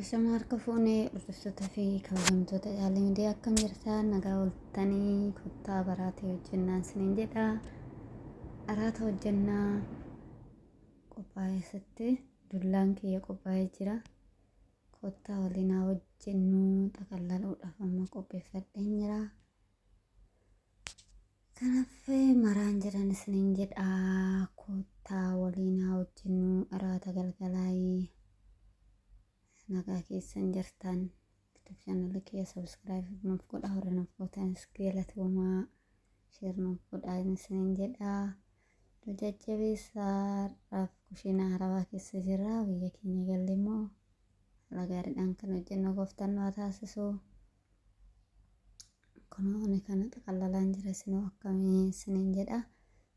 Ashama harka fuunee hordoftoota fi kabajamtoota Caalii Miidiyaa, akkam jirtan? Nagaa ooltanii? Kottaa baraatee hojjennaan isiniin jedha. Araata hojjennaa qophaa'ee asitti dullaan kiyya qophaa'ee jira. Kottaa waliin haa hojjennu, xaqallaluudhaaf amma qopheeffadheen jira. Kanaaf maraan jedhan isiniin jedha, kottaa waliin haa hojjennu araata galgalaayii. Nagaa keessan jirtan? YouTube channel kiyya subscribe nuuf godha, warra nuuf gootanis galatoomaa, share nuuf godhaa isiniin jedha. Nu jajjabeessaa. Har'aaf kushiinaa harabaa keessa jirra. Biyya keenya galle immoo haala gaariidhaan kan hojjennu gooftaan nu haa taasisu. Kunoo ani kana xaqallalaan jira, isinoo akkamii isiniin jedha.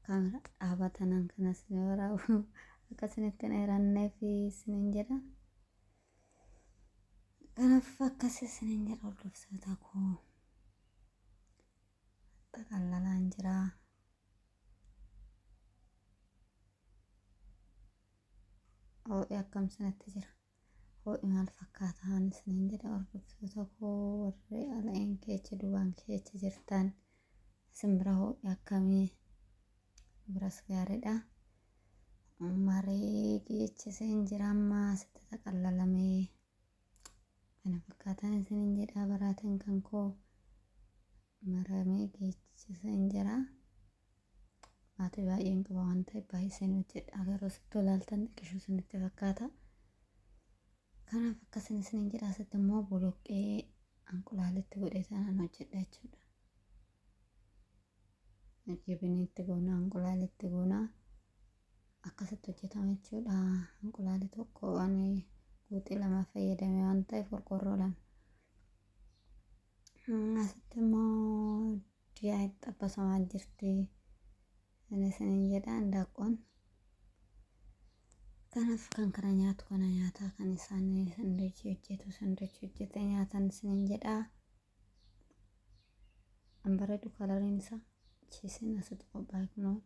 Kaamera dhaabatanaan kana isin waraabu akka isinitti hin dheeranneef isiniin jedha. Kanaaf akkas isiniin jedha, hordoftoota koo, xaqallalaan jira. Ho'i akkam isinitti jira? Ho'i maal fakkaataan isiniin jedha, hordoftoota koo? Warri ala'een keessa duubaan keessa jirtan, isin bira ho'i akkamii? Biras gaariidha. Maree geechiseen jira, amma asitti xaqallalamee kana fakkaatan isiniin jedha. Baraateen kan koo maramee geechiseen jira. Maatii baay'een qaba waan ta'eef baay'iseen hojjedha. Garuu sitti ilaaltan xiqqishuu isinitti fakkaata. Kanaaf akkasin isiniin jedha. Asitti immoo boloqqee anqulaalitti godhee sanaan hojjedha jechuudha. Jibiniitti goona, anqulaalitti goona. Akkasitti hojjetama jechuudha. Anqulaali tokko ani guuxii lama fayyadame waan ta'eef qorqorroo lama. Asitti immoo diyaa xabbasamaa jirti. Inni isiniin jedha indaaqqoon. Kanaaf kan kana nyaatu kana nyaataa, kan isaan sandochii hojjetu sandochii hojjete nyaatan isiniin jedha. An bareedu kalariin isaa chiisiin asitti qophaa'e kunoo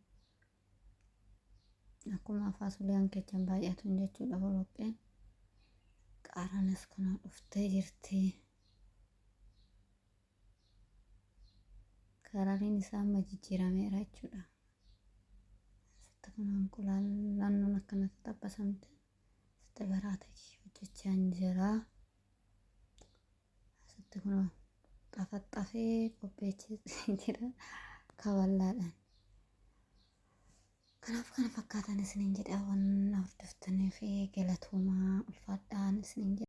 akkuma faasuliyaan kechan baay'atuun jechuudha boloqqeen. Qaaraanis kunoo dhuftee jirti. Kalariin isaa amma jijjiirameera jechuudha. Asitti kun anqulaallannoon akkanatti xabbasamte. Asitti baraata hojjechaa jira. Asitti kun xafaxafee qopheessee jira kaballaadhaan. Kanaaf kana fakkaatan isiniin jedha, waan hordoftanii fi galatoomaa, ulfaadhaan isiniin jedha.